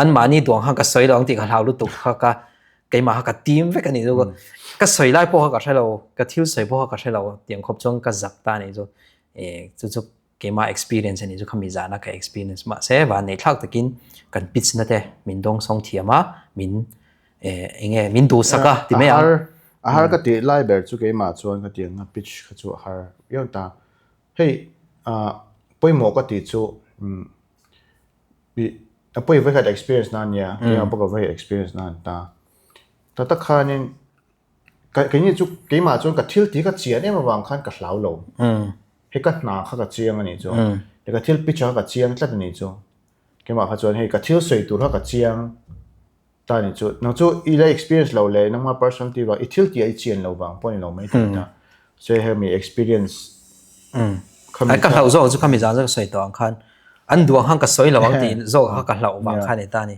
anmahni duang khan ka sawi lo ang tih ka hlau lutuk kha ka. Keimah kha ka tim vek a nih chu. Ka sawi lai pawh kha ka hre lo, ka thil sawi pawh kha ka hre lo tiang khawp chuan ka zak ta a nih chu. Chu chu keimah experience a nih chu khami zahna ka experience mahse vanneih thlak takin kan pitch na te min dawng sawng thiam a, min eng nge min duhsak a ti mai ang. A har ka tih lai ber chu keimah chuan ka tiang a pitch kha chu a har viau ta. Hei pawimawh ka tih chu A pawi vekhat experience na ania, keimah pawh ka vekhat experience na an ta. Ta tak khanin ka keini chu keimah chuan ka thil tih ka chian em avang khan ka hlau lo. Hei ka hna kha ka chiang a nih chu. Hei ka thil pitch kha ka chiang tlat a nih chu. Keimah kha chuan hei ka thil sawi tur kha ka chiang ta a nih chu. Nang chu i la experience lo leh nangma personality vang i thil tih ah i chian lo vang pawh a ni lo mai thei ta. So hei mi experience khami ka hlauh zawk chu khami zan zawk sawi tawh ang khan an duang khan ka sawi lo ang tih zawk kha ka hlauh vang khan ni ta ni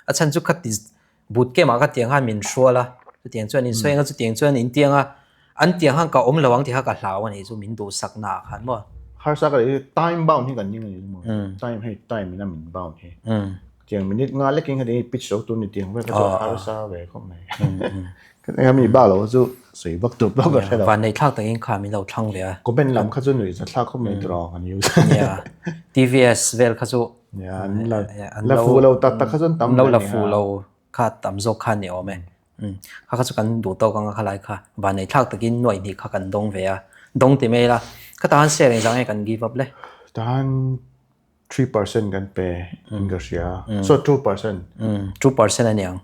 a chhan chu khati boot camp ah ka tiang khan min hrual a chutiang chuan in sawi anga chutiang chuan in tiang a an tiang khan ka awm lo ang tih kha ka hlau a nih chu min duhsak na ah khan maw harsa ka leh time bound hi kan ning a ni maw time hei time in a min bound hi tiang minute nga lekin kha tiang pitch lo tur ni tiang vel kha chu harsa ve khawp mai Ka mi ba lo chu sawi vak tur pawh ka hre lo. Van nei thlak takin kha min lo thlang ve a. Comment lam kha chu nuih za thlak khawp mai tur awng an use. Yeah. TVS vel kha chu. Yeah, an la la fu lo tak tak kha chuan tam lo la fu lo kha tam zawk kha ni awm e. Kha kha chu kan duh tawk anga khalai kha van nei thlak takin nuaih hnih kha kan dawng ve a. Dawng ti mai ila. Kha tahan share engzah nge kan give up le? Tahan 3% kan pe in ka hria so 2% 2% a niang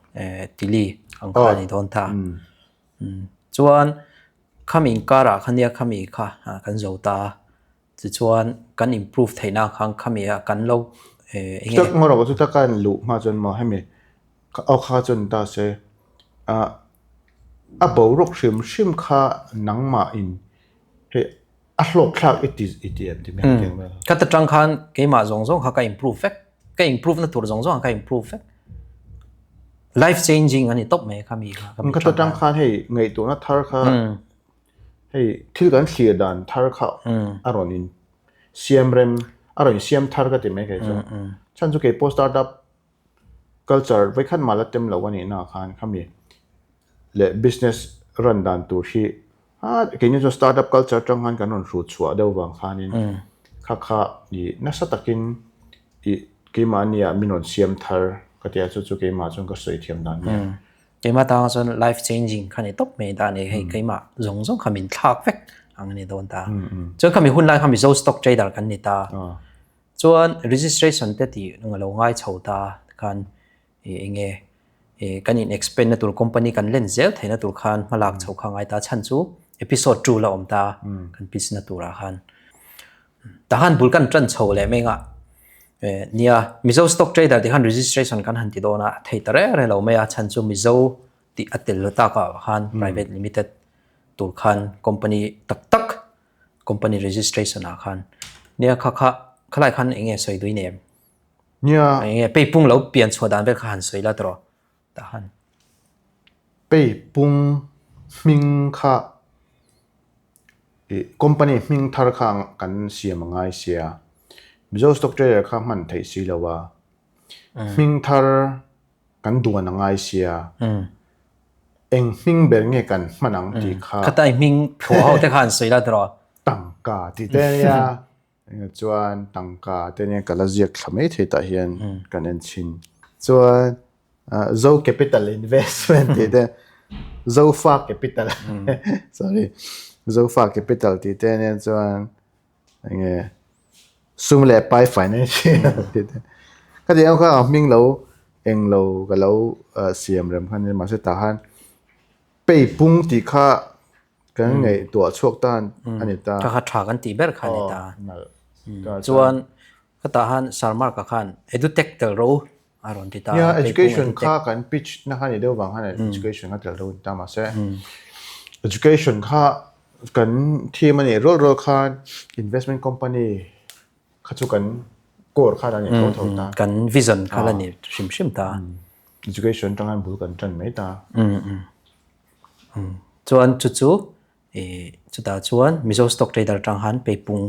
tili ang kha a ni dawn ta chuan khami inkar ah kha nia khami kha kan zo ta tichuan kan improve theih na khan khami ah kan lo eng nge ngaw rawh chu ta kan luh hma chuan maw hemi aw kha chuan ta se a boruak hrim hrim kha nangmah in hei A hlawk thlak i ti i ti em ti mai ang tiang vel. Ka ta tang khan keimah zawng zawng kha ka improve vek. Ka improve na tur zawng zawng ka improve vek. Life changing ani tawp mai kha mi kha. Ka ta tang khan hei ngaihtuahna thar kha hei thil kan thlir dan thar kha a rawn in siam rem a rawn in siam thar ka ti mai kei chu. Chhan chu kei pawh startup culture vawikhat mah la tem lo a nih na khan khami leh business run dan tur hi a keini chuan startup culture atang khan kan rawn hrut chhuah deuh vang khanin kha kha ih nasa takin ih keimahni ah min rawn siam thar ka tia chu chu keimah chuan ka sawi thiam dan nia. Keimah tang chuan life changing kha ni tawp mai ta a ni hei keimah zawng zawng kha min thlak vek ang a ni dawn ta. Chuan khami hun lai kha Mizo stock trader kan ni ta. Chuan registration te tih a lo ngai chho ta khan ih eng nge ih kan in expand na tur company kan len zel theihna tur khan hma lak chho kha ngai ta chhan chu episode two la awm ta kan pitch na turah khan tah khan bul kan tan chho leh meng a eh nia Mizo stock trader tih khan registration kan han ti dawn a thei ta reng reng lo mai a chhan chu Mizo tih a tel lo tak ah khan private limited tur khan company tak tak company registration ah khan nia kha kha khalai khan eng nge sawi dui nem. Nia. Eng nge peipung lo pian chhuah dan vel kha han sawi la tawh tah han. Peipung hming kha ih company hming thar kha kan siam a ngai sia. Mizo stock trader kha hman theih si lo a. Hming thar kan duan a ngai sia. Eng hming ber nge kan hman ang tih kha. Khatai hming phuah ho te kha han sawi la tawh. Tangka tih te ania. Engah chuan tangka te nia ka la ziak thla mai thei tah hian kan en chhin. Chuan Zo Capital Investment tih te Zofa Capital sorry Zofa Capital tih te ania chuan enge sum leh pai financial tih te khatiang ang kha a hming lo eng lo ka lo siam rem kha nia mahse tah khan peipung tih kha Kan ngaihtuah chhuak tan a ni ta. Ka kha tha kan tih ber kha a ni ta. Chuan ka tah han Sir Mark-a khan Edutech tel ro a rawn ti ta. Nia, education kha kan pitch na kha ni deuh vang khan education kha tel ro a ni ta mahse education kha kan theme a nih rual rual khan investment company kha chu kan core kha la ni tho tho ta. Kan vision kha la ni hrim hrim ta. Education atang khan bul kan tan mai ta. Chuan chu chu ih chutah chuan Mizo stock trader atang khan peipung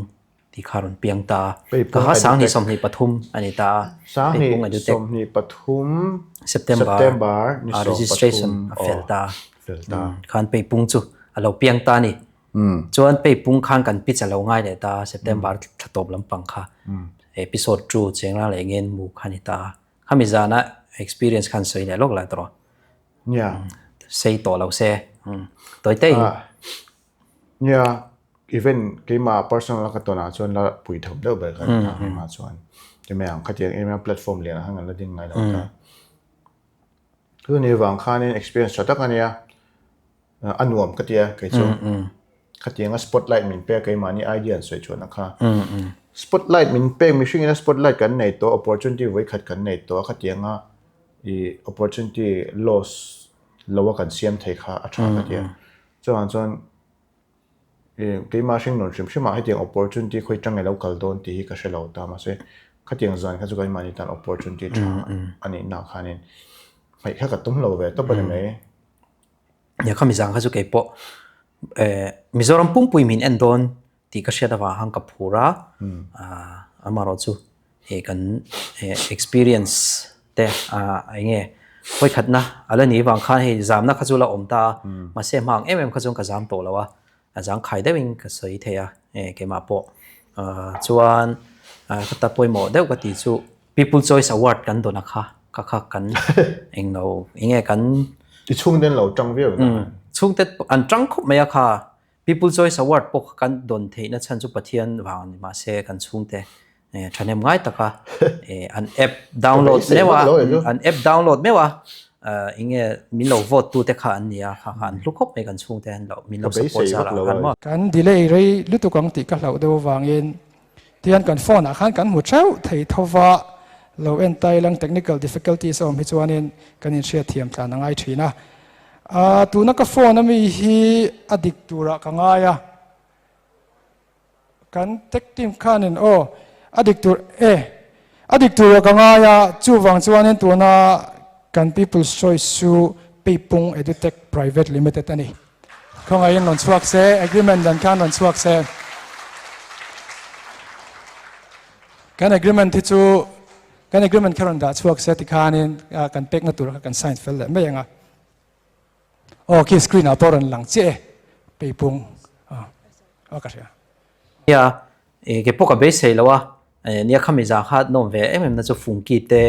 Tih kha rawn piang ta a. Ka ha 2023 a ni ta a. Peipung Edutech. September a registration a fel ta a. Khan Peipung chu a lo piang ta a ni. Chuan Peipung khan kan pitch a lo ngai leh ta a, September thla tawp lampang kha episode 2 Chengrang leh Ngen Mu kha a ni ta a. Khami zana experience khan sawi leh lawk lai tawh. Sei tawh lo se. Tawi te in. Nia, even keimah personal a ka tawn ah chuan la pui thawp deuh ber ka ni a keimah chuan. Kemei ang khatiang em em a platform lian ah khan kan la ding ngai lo ta. Chuni vang khanin experience tha tak a nia, a nuam ka tia kei chu. Khatiang a spotlight min pek keimahni idea an sawi chuan a kha. Spotlight min pek mihring ina spotlight kan nei tawh opportunity vawikhat kan nei tawh a khatiang a ih opportunity loss lo a kan siam thei kha a tha ka tia. Chuvang chuan ih keimah hringnun hrim hrim ah hetiang opportunity khawi tang ilo kal dawn tih hi ka hre lo ta mahse khatiang zan kha chu keimahni tan opportunity tha a nih nak khanin hmeih kha ka tum lo ve tawp a ni mai. Nia khami zan kha chu keipawh eh Mizoram pumpui min en dawn tih ka hriat avang khan ka phur a, amaherawhchu he kan experience te eng nge vawikhatna a la nih avang khan hei zamna kha chu la awm ta a, mahse hma ang em em kha chuan ka zam tawh lo a, a zang khai deuhin ka sawi thei a keimah pawh chuan ka ta pawimawh deuh ka tih chu People Choice Award kan dawn a kha kha kha kan eng lo eng nge kan I chhungte an lo tang viau na. Chhungte an tang khawp mai a kha. People Choice Award pawh kha kan dawn theihna chhan chu Pathian vang a ni mahse kan chhungte thahnem ngai taka an app download meuh a an app download meuh a eng nge min lo vote tute kha an ni a kha kha an hlu khawp mai kan chhungte an lo min lo support zar ah khan maw. Kan delay rei lutuk ang tih ka hlauh deuh avangin Tihian kan phone ah khan kan hmu theuh thei tho va, lo en tai lang technical difficulties a awm hi chuanin kan inhriat thiam tlan a ngai thin a. Aa tuna ka phone ami hi a dik turah ka ngai a, kan tech team khanin aw a dik tur e a dik turah ka ngai a, chuvang chuanin tuna kan people's choice chu Peipung Edutech Private Limited a ni. Khawngaihin rawn chhuak se, agreement dan khan rawn chhuak se. Kan agreement hi chu kan agreement kha rawn dah chhuak se tikhanin kan pekna tur kha kan sign fel leh mai ang a. Aw khi screen ah pawh rawn lang chiah e, peipung. Aw ka hria. Nia, ke pawh ka beisei lo a, nia khami zah kha nawm ve em em na chu Fungki te,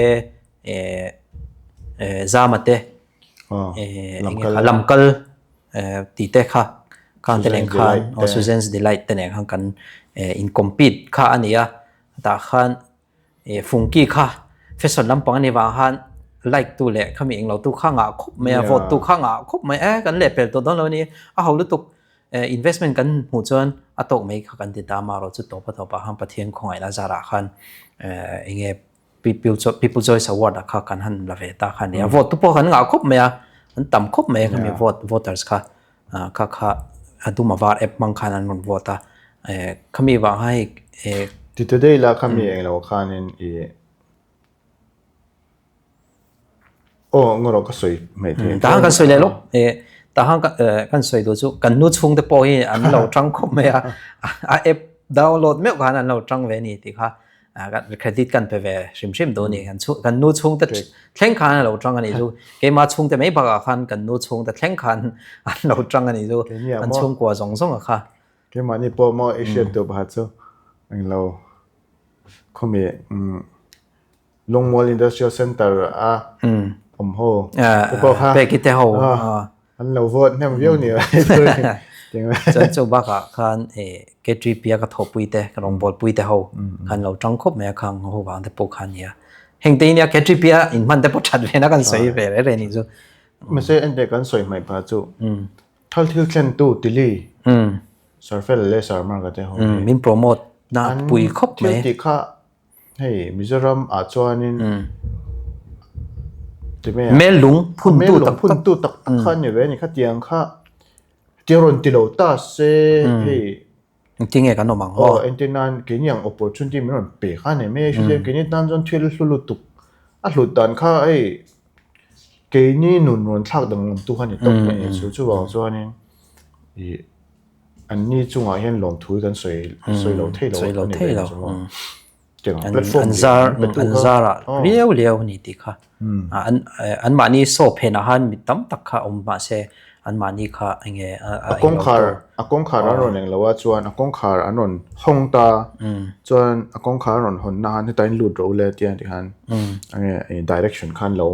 Zama te, Lamkal tih te kha khan te nen khan Susan's Delight te nen khan kan in compete kha a ni a, tah khan Fungki kha fashion lampang a nih vang khan like tu leh khami englo tu kha ngah khawp mai a, vote tu kha ngah khawp mai e kan lehpel tawh dawn lo a ni, a ho lutuk investment kan hmuh chuan a tawk mai kha kan ti ta amaherawh chu tawp a tawpah khan Pathian khawngaihna zarah khan enge People People Choice Award ah kha kan han la ve ta kha nia. Vote tu pawh kan ngah khawp mai a, an tam khawp mai a khami vote voters kha kha kha a dum a var app hmang khan an rawn vote a. Khami vang kha hei Ti today la khami englo khanin i aw ngawrh ka sawi mai thei. Tahan kan sawi leh lawk. Tahan kan sawi duh chu kan nu chhungte pawh hi an lo tang khawp mai a, a app download meuh khan an lo tang ve a ni tih kha Credit kan pe ve hrim hrim duh a ni. Kan chhung kan nu chhungte thleng khan a lo tang a nih chu. Keimah chhungte mai bakah khan kan nu chhungte thleng khan an lo tang a nih chu. Kan chhungkua zawng zawng a kha. Keimahni pawh maw i hriat duh pakhat chu englo khawmi Lungmual Industrial Centre a awm ho te pawh kha Peki te ho an lo vote hnem viau ni Chuan chu bakah khan K3P a ka thawhpui te ka rawngbawlpui te ho khan lo tang khawp mai a khang ho vang te pawh khan nia. Heng te hi nia K3P a inhman te pawh that ve na kan sawi ve reng reng ni chu. Mahse ente kan sawi hmaih pah chu thal thil thlen tu Tili Sarfel leh Sarmarka te ho hi min promote na pui khawp mai. Thil tih kha Hei Mizoram ah chuanin ti mai a. Mel lung phun tu tak tak. Phun tu tak tak kha ani ve a ni khatiang kha tiang rawn ti lo ta se hei. Engtin nge kan awm ang maw? Aw entir nan keini ang opportunity min rawn pe kha ani mai a hrilh keini tan chuan thil hlu lutuk a hlut dan kha hei keini nun rawn thlak danglam tu kha ni tawp mai a ni chu chuvang chuanin ih. Anni chungah hian lawmthu hi kan sawi sawi lo thei lo Sawi lo a ni thei ve lo. chu maw. An an zar an zarah liau liau a ni tih kha. An anmahni saw phenah khan mi tam tak kha awm mahse anmahni kha enge a kawngkhar a kawngkhar an rawn eng lo a chuan a kawngkhar an rawn hawng ta chuan a kawngkhar an rawn hawn na khan heta in lut rawh u le tia tih khan enge direction khan lo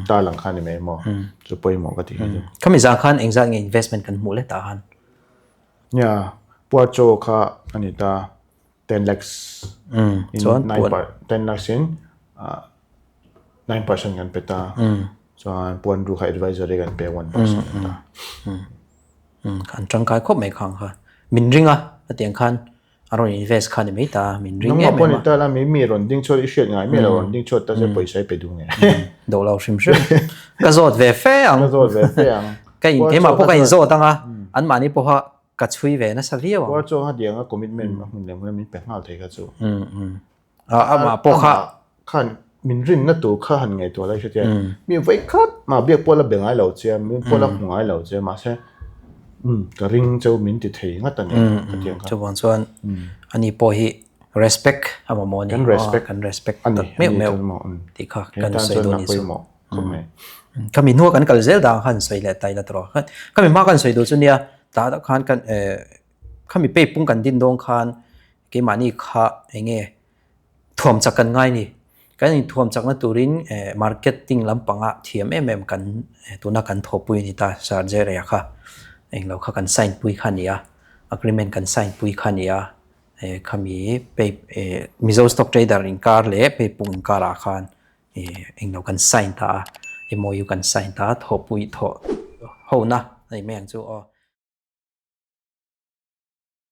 tarlang kha ni mai maw chu pawimawh ka tih kha chu. Khami zan khan engzat nge investment kan hmuh leh tah khan? Nia Puarchaw kha a ni ta. 10 lakhs in chuan 9 puan per 10 lakhs in 9% kan pe ta chuan puan ru kha advisory kan pe 1% ta an tangkai khawp mai khang kha min ring a hetiang khan a rawn invest kha ni mai ta min ring nangmah em pawh em ni a ta la mi mi rawn ding chhuat i hriat ngai mi lo rawn ding chhuat ta che pawisa i pe duh nge do lo hrim hrim ka zawt ve fe ang ka zawt ve fe ang ka in keimah pawh ka in zawt anga an mahni pawha Ka chhui ve nasa viau ang. Puar chu a dianga commitment a hmun leh hmuna min pe nghal thei kha chu. Amah pawh kha. Khan min rinna tur kha han ngaihtuah lai hretia. Mi vawi khat mah biak pawh la be ngai lo che a, min pawh la hmu ngai lo che a, mahse ka ring cheu min ti thei ngat a ni khatiang kha. Chuvang chuan ani pawh hi respect a mamawh a ni. Kan respect. Kan respect tak meuh meuh tih kha kan sawi dawn a ni chu. Khawp mai. Khami hnua kan kal zel dan khan sawi leh ta ila tawh. Khami hma kan sawi duh chu nia tah tak khan kan khami pay pung kan din dawn khan keimahni kha eng nge thuam chak kan ngai ni. Kan in thuam chakna turin marketing lampanga thiam em em kan tuna kan thawhpui a ni ta Sir Jerry-a kha eng lo kha kan sign pui kha a ni a, agreement kan sign pui kha a ni a. Khami pay Mizo stock trader inkar leh pay pung inkarah khan Englo kan sign ta a, MOU kan sign ta a, thawhpui thawh hona a ni mai ang chu aw.